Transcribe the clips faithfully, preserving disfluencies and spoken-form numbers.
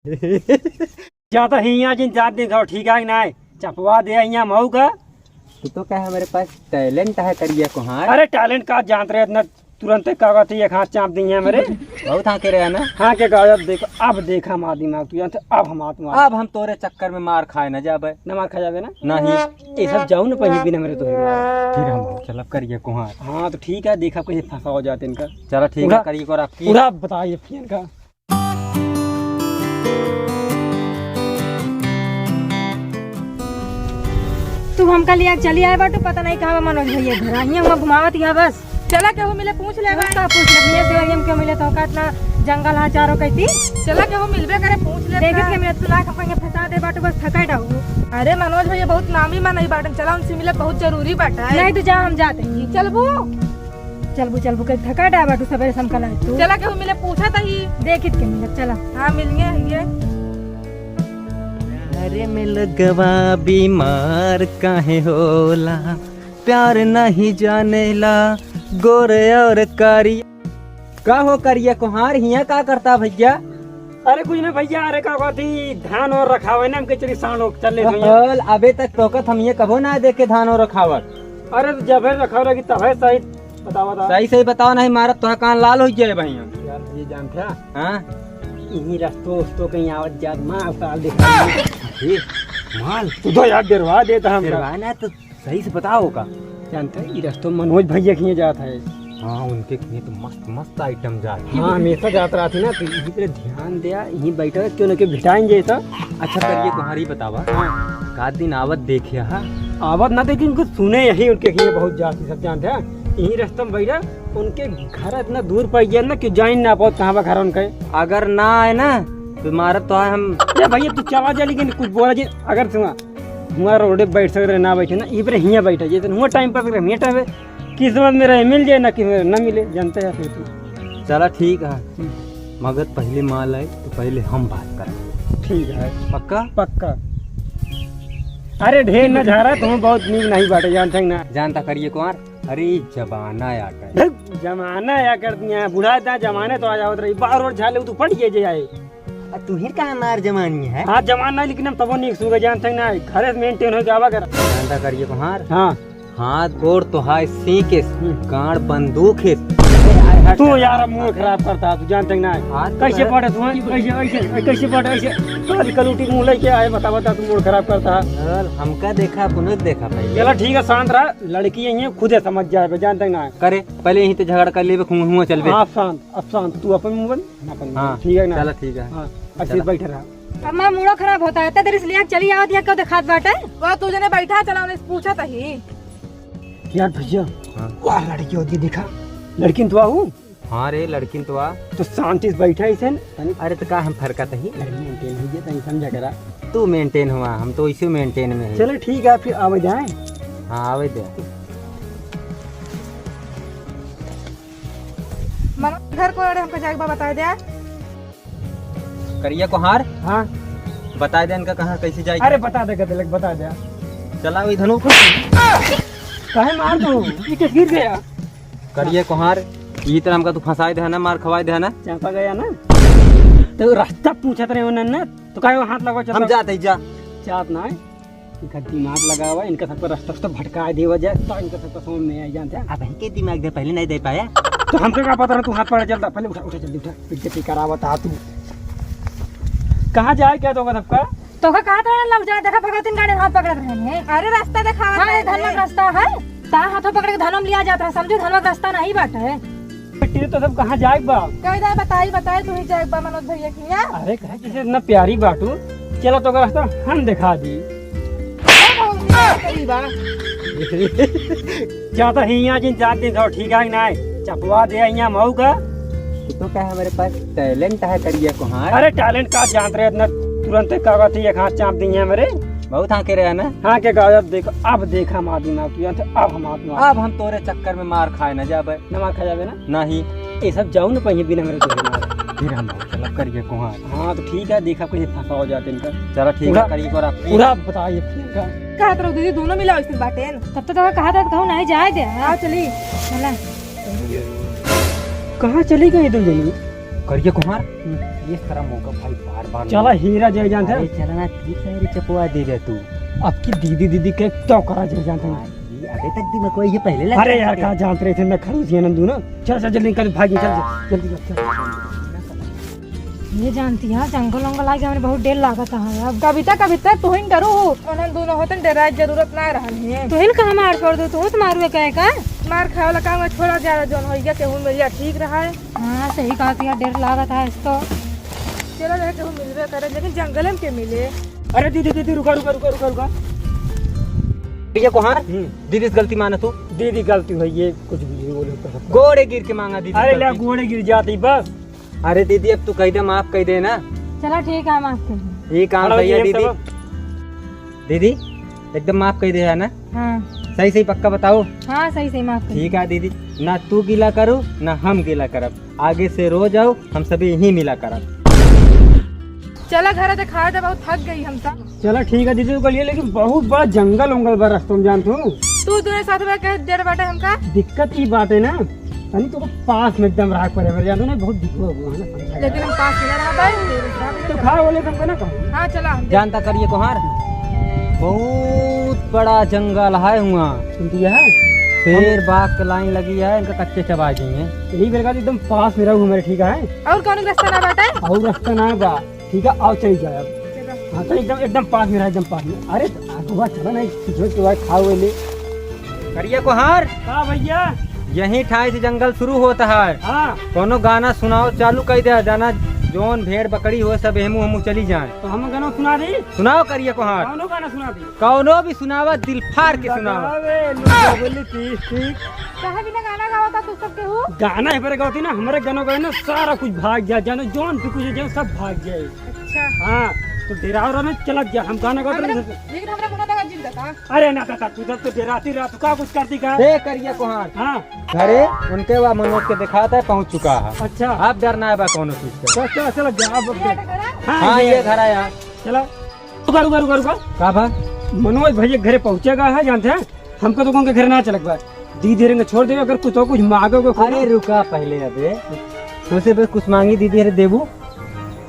ज्यादा हियाँ जिन जात देखा, ठीक है कि नाहीं? चपवा दे हियाँ मऊ का। तू तो कहे हमारे पास talent है करिया कुहार। अरे talent का जानत रहे इतना तुरंत का कहती एक हाथ चाप दी है मेरे। बहुत हाँके रहे ना। हाँ के कहा, अब देखो, अब देखा हमार दिमाग, तू जानते, अब हम हाथ मार। अब हम तोरे चक्कर में मार खाए ना जाबे। ना मार खा जाबे ना? नहीं। ये सब जाऊ ना पही बिना मेरे तोहे मार। फिर हम चलब करिया कुहार। हाँ तो ठीक है, देखा कहीं फंसा हो जाते इनका। चलो ठीक है, उड़ा, करिया कुहार आपकी। उड़ा बताइए फिर इनका। तू हमका लिया के चली आए बाटू, पता नहीं कहाँ बा मनोज भैया घर। हियाँ हुआँ घुमावत हिया बस। चला केहू मिले पूछ ले बा। का पूछ ले भैया से, हम क्यों मिले तो का इतना जंगल हा चारों कहती। चला केहू मिलबे करे पूछ ले देखत का। के मिले तू लाख अपन के फंसा दे बाटू बस थकाई डाऊ। अरे मनोज भैया बहुत नामी मनई बाटन, चला उनसे मिले बहुत जरूरी बाटा। नहीं तू जा हम जाते ही। चलबू। चलबू, चलबू, कल थका डाय बाटू, सबेरे से हम कल आए तू। चला केहू मिले पूछा तही। देखित के मिलत, चला। हाँ, मिल गए, ये। अरे में लगवा बीमार काहे होला, प्यार नहीं जानेला गोरे और कारी। का हो करिया कुहार, हियाँ का करता भैया? अरे कुछ ना भैया, अरे का कहती धान और रखावे ना, हमके चली सांड होके चल ले भैया। अबे तक तोकत हम ये कबो ना देखे धान और रखावत। अरे तो जब है रखावे लगी तब है सही। बताओ, बताओ। सही, सही बताओ, नहीं मारत तोहार कान लाल होइ जाए भैया। यार, ये जानत है? हाँ? इही रस्तो उस्तो कहीं आवत जात माल साल दिखा। अरे, माल? तू तो यार डरवा देता हम। डरवा ना तो सही से बताओ का। जानत है, ई रस्तो मनोज भैया के हियाँ जात है। हाँ, उनके हियाँ तो मस्त, मस्त item जात है। हाँ, हमेशा जात रहती ना, तो इही पे ध्यान दिया, इही बैठा, क्यों ना क्यों भिटाएंगे तो। अच्छा, करिया कुहार ही बतावा। हाँ। का दिन आवत देखे हा? आवत ना, लेकिन कुछ सुने यही उनके हियाँ बहुत जाती, सब जानत है। यही रस्ता में बैठा, उनके घर इतना दूर पड़ गया ना कि जाइन ना पाओ कहाँ बा घर उनके। अगर ना आए ना तो मारत तो है हम। ए भैया तू चला जा, लेकिन कुछ बोला जी, अगर सुना हुआँ रोडे बैठ सक रहे ना बैठे ना, ई पर हियाँ बैठा, ये तो हुआँ टाइम पर हियाँ टाइम पे किस्मत में रहे मिल जाए ना, किस्मत में ना मिले, जानत है फिर तू। चला ठीक है। हम्म। मगर पहले माल आए तो पहले हम बात करें। ठीक है। पक्का? पक्का। अरे ढेर न झारा, तुम बहुत नीक नहीं बाटे, जानत है ना। जानत है करिया कुहार, अरे जमाना या कर। जमाना या कर दिया, बुढ़ा था जमाने तो आ जावत रही, बार और झाले तो पड़ गए जे आए। आ तू ही का मार जमानी है? हाँ, जमान नहीं, लेकिन हम तबो नीक सुबह जानत है ना, घरे से maintain होके आवा कर। जानत है करिया कुहार। हाँ। हाथ गोड़ तो हाय सींकेस, हम्म। गाड़ बंदूक है। तू यार अब mood खराब करता है, तू जानत है ना। हाथ तो कैसे है। पढ़े तू, हैं? कैसे, कैसे, कैसे पढ़े, ऐसे? सारी कलूटी मुँह लेके आए, बता, बता, तू mood खराब करता है। चल, हमका देखा, पुनः देखा पहले। चला ठीक है, शांत रहा, लड़की यही है, खुदे समझ जाए, जानत है ना। करे, पहले यहीं तो झगड़ा कर लेबे, हुआँ, हुआँ चलबे। हाँ, शांत। अब शांत, तू अपन मुंह बंद, हम अपन मुंह बंद। हाँ, ठीक है ना? चला, ठीक है। हाँ, ऐसे चला। बैठे रहा। अम्मा, मूड़ो खराब होता है, इतना देर से लिया के चली आवत, यहाँ क्यों दिखात बाटे? वह तू जने बैठा, चला, उन्हें पूछा तही। यार भैया, हाँ। वाह, लड़की होती दिखा। लड़किन तो आहू। हाँ रे, लड़किन तो आ। तो शांति से बैठा इसे न। अरे, तो का हम फरका तही? अरे, maintain हो गया, तनी समझा करा। तू maintain हुआ, हम तो इसे maintain में है। चलो, ठीक है, फिर आवे जाए। हाँ, आवे दे। मनो, घर को अरे हमको जाके बा-, बताए दे। करिया कोहार? हाँ। बताए दे इनका कहाँ कैसे जाए। अरे बता दे, गदलक बता दे। चला वही धनु। काहे मार दो? ये तो गिर गया। करिया कोहार, ये तरह हमका तू फंसाए दे ना, मार खवाए दे ना। चापा गया ना? तो रास्ता पूछत रहे हो ना, तो काहे वो हाथ लगवा हम चलता? जाते ही जा। जात ना है। इनका दिमाग लगावा, इनका सबका रास्ता से भटकाए देवा जाए, तो इनका सबका समझ में आई जानते हैं। अब इनके दिमाग दे, पहले नहीं दे पाया। तो हमके का पता रहा, तू हाथ पकड़, चलता, पहले उठा, उठा, जल्दी उठा, बेइज्जती करावत आ तू। कहाँ जाए क्या तोका सबका? तोका कहा था ना, लग जाए, देखा भगत इन गाड़ी हाथ पकड़त रहे हैं। अरे रास्ता देखावत हाँ, रहे ये धनवा थे। रास्ता है, ता हाथों पकड़ के धनवा में लिया जात रहा, समझो धनवा रास्ता नहीं बाटे। बेटी तो सब कहाँ जाए बा? कह दे, बताई, बताई, तू ही जाए बा मनोज भैया की, या? अरे कहे जैसे इतना प्यारी बाटू, चलो तो रास्ता हम दिखा दी। सही बा। ज्यादा हियाँ जिन जात दिन जाओ, ठीक है कि नाहीं? चपवा दे हियाँ मऊ का। तू तो कहे हमारे पास talent है करिया कोहार। अरे talent का जानत रहे इतना तुरंत का बात है, एक हाथ चाप दी है मेरे। बहुत हाँके रहे ना। हाँ के गायब देखो, अब देखा हमार दिमाग, तू जानते, अब हम हाथ मार। अब हम तोरे चक्कर में मार खाए ना जाबे। ना मार खा जाबे ना? नहीं। ये सब जाऊ ना पही बिना मेरे तोरे मार। फिर हम चलब करिया कोहार। हाँ, तो ठीक है, देखा कहीं फंसा हो जाते इनका। चलो, ठीक है, उड़ा, करिया कोहार। उड़ा, बताइए फिर इनका। कहत रहो दीदी, दोनों मिला वैसे बाटे न। तब तो तोका कहत रहो, कहूँ नहीं जाए दे। आओ, चली। चला। कहाँ चली गई दो जनी? करिया कुम्हार, हम्म। ये सारा मौका भाई बार बार चला नहीं। हीरा जय जानते अरे हैं। चला ना, ठीक है रे, चपवा दे दे तू। अब की दीदी दीदी के तो करा जय जानते हैं। हाँ, ये अबे तक दिमाग ये पहले लग अरे रहा यार, है। कहाँ जानते रहे थे, मैं खड़ूस ये नंदू ना। चल चल जल्दी निकल, भाग चल, चल, जल्दी चल, चल। ये जानती है, जंगल वंगल आके हमरे बहुत डर लागत है। अब कविता, कविता, तू ही डरू हो। उन्हन दोनों होतन, डराए जरूरत ना रहन है। तू ही का मार पड़ दो, तू तो मारू कहे का? मार खाए वाला काम है, छोड़ा ज्यादा जौन होइगा, केहू मिल जा, ठीक रहा है। हाँ, सही कहत है, डर लागत है इसको। चला रहे, केहू मिलबे करे, लेकिन जंगल में के मिले? अरे दीदी, दीदी, रुका, रुका, रुका, रुका, रुका। भैया कोहार, हम्म। दीदी से गलती माना तू। दीदी गलती हुई, ये कुछ भी नहीं बोले ऊपर से। गोड़े गिर के मांगा दीदी अरे से ला, गलती। गोड़े गिर जाती बस। अरे दीदी, अब तू कह दे, माफ कह दे ना। चला ठीक है, माफ कर दे। ये काम खड़ा सही है होइए दीदी। सब। दीदी, एकदम माफ कह दे है ना? हाँ। सही सही पक्का बताओ। हाँ, सही सही माफ कर दे। ठीक है दीदी, ना तू गीला करू ना हम गीला करब। आगे से रोज आओ, हम सभी यहीं मिला करब। चला घरे देखाए दे, बहुत थक गई हम सब। चला ठीक है दीदी, तो कहिए, लेकिन बहुत बड़ा जंगल उंगल बा रस्ता में, जानत हूँ। तू दोनों साथ में कहे डर बाटे हमका। दिक्कत ई बात है ना, तनी तो पास में एकदम रहा पड़े, मेरे जानत हूँ ना, बहुत दिक्कत हुआ है ना, समझा लेकिन हम पास में ना रह पाए, तेरे साथ तो में खा बोले तुमको ना कहूँ। हाँ, चला हम जानता करिए कोहार, बहुत बड़ा जंगल है हुआ। सुनती है? शेर बाघ के लाइन लगी है, इनका कच्चे चबा जाएंगे। यही बेर का एकदम पास में रहू हमारे, ठीक है? और कौन रास्ता ना बाटे? और रास्ता ना बा, ठीक है, आओ चली जाए अब। चलो। हाँ, तो एकदम, एकदम पास में रहा, एकदम पास में। अरे, आगुआ चला ना, जो तो भाई खाओ ले। करिया कोहार। का भैया? यहीं ठाई से जंगल शुरू होता है। हाँ। कोनो गाना सुनाओ, चालू कर दे, जाना जौन भेड़ बकरी हो सब एहमू हमू चली जाए। तो हम गाना सुना दी? सुनाओ करिया कोहार। कौनो गाना सुना दी? कौनो भी सुनावा, दिल फाड़ के सुनावा। लगावे लुका बोली तीस तीस। काहे बिना गाना गावा था तू सब केहू? गाना है पर गावती ना, हमारे गानों गाए ना सारा कुछ भाग जाए, जानो जौन भी कुछ है, जानो सब भाग जाए। अच्छा। हाँ, तो डेराव रहा ना, चला जा, हम गाना गाते हमरे, रहे। लेकिन हमरा मुन्ना लगा जिंदा था। अरे ना दादा, तू जब तो डेराती रहा, तू का कुछ करती का? ए करिया कोहार। हाँ। घरे उनके वा मनोज के दिखाता है, पहुँच चुका है। अच्छा। अब डरना है बा कौनो चीज से। चल, चल, चल, जा, अब ये घर है? हाँ, हाँ, ये ये घर है यार। चला। रुका, रुका, रुका, रुका। का बा? मनोज भैया घरे पहुँचेगा है, जानते हैं? हमको तो कौन के घरे ना चलक बा। दी दे रेंगे, छोड़ दे, अगर कुछ हो, कुछ मांगो को अरे रुका पहले, अबे। तुझसे बस कुछ मांगी दीदी, अरे देबू?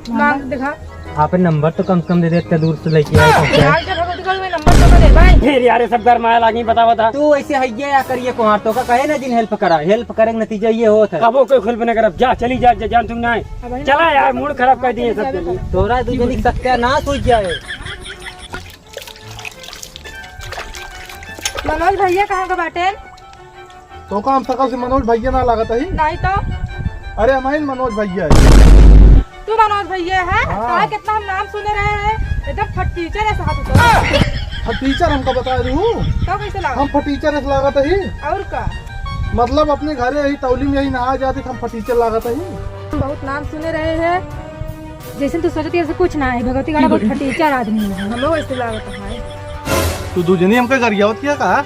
मांग दिखा। आप नंबर तो कम से कम दे दे, इतना दूर से लेके आए, पहुंचाए। यार, जब भगवती को मैं नंबर तो दे भाई। फिर यार, ये सब गरमाए लागी, बता, बता। तू ऐसे हइये या करिया कोहार, तो का कहे ना जिन हेल्प करा, हेल्प करे के नतीजा ये होत है। कबो कोई हेल्प ना करब, जा, चली जा, जा, जान तुम ना है। अब है ना, चला यार, मूड खराब कर दिए सब चली जने। जाओ। तोरा दू जनी सत्यानाश हो जाए। मनोज भैया कहाँ का बाटे? तो का हम सकल से मनोज भैया ना लागत ही? नहीं तो। अरे हमारे मनोज भैया है। तू मनोज भैया है? हाँ। कहा कितना हम नाम सुने रहे हैं, एकदम फटीचर है साहब तो। फटीचर हमका बता दू। तो कैसे लगा? हम फटीचर ऐसे लागत ही। और का? मतलब अपने घरे यही तौली में यही नहा जाते, हम फटीचर लागत ही। बहुत नाम सुने रहे हैं। जैसे तू सोचती है, ऐसे कुछ ना है। भगवती गाड़ा बहुत फटीचर आदमी है। हमरो ऐसे लागत है। तू दू जनी हमका गरियावत किया का?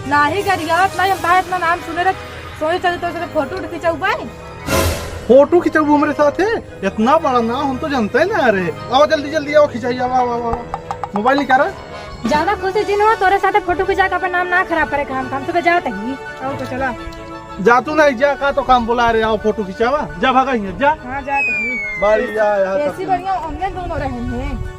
नाही गरियावत नाही, हम ताहे इतना नाम सुने रहे, सोचे चलते तो फोटो उठ खिंचौबे। फोटो खिंचौबू हमरे साथे? इतना बड़ा नाम हम तो जानते ही ना रहे। आओ जल्दी जल्दी आओ खिंचाई, आओ, आओ, आओ, आओ। मोबाइल निकाला। ज्यादा खुशी जिन हो, तोरे साथे फोटो खिंचा के अपन नाम ना खराब करे काम, हम तो जात ही। आओ तो चला। जा तू नहीं, जा, का तो काम बोला रे, आओ फोटो खिंचावा, जा भागा ही, जा। हाँ, जात ही। बारी जा यार, ऐसी सब बढ़िया हमने दोनों रहे हैं।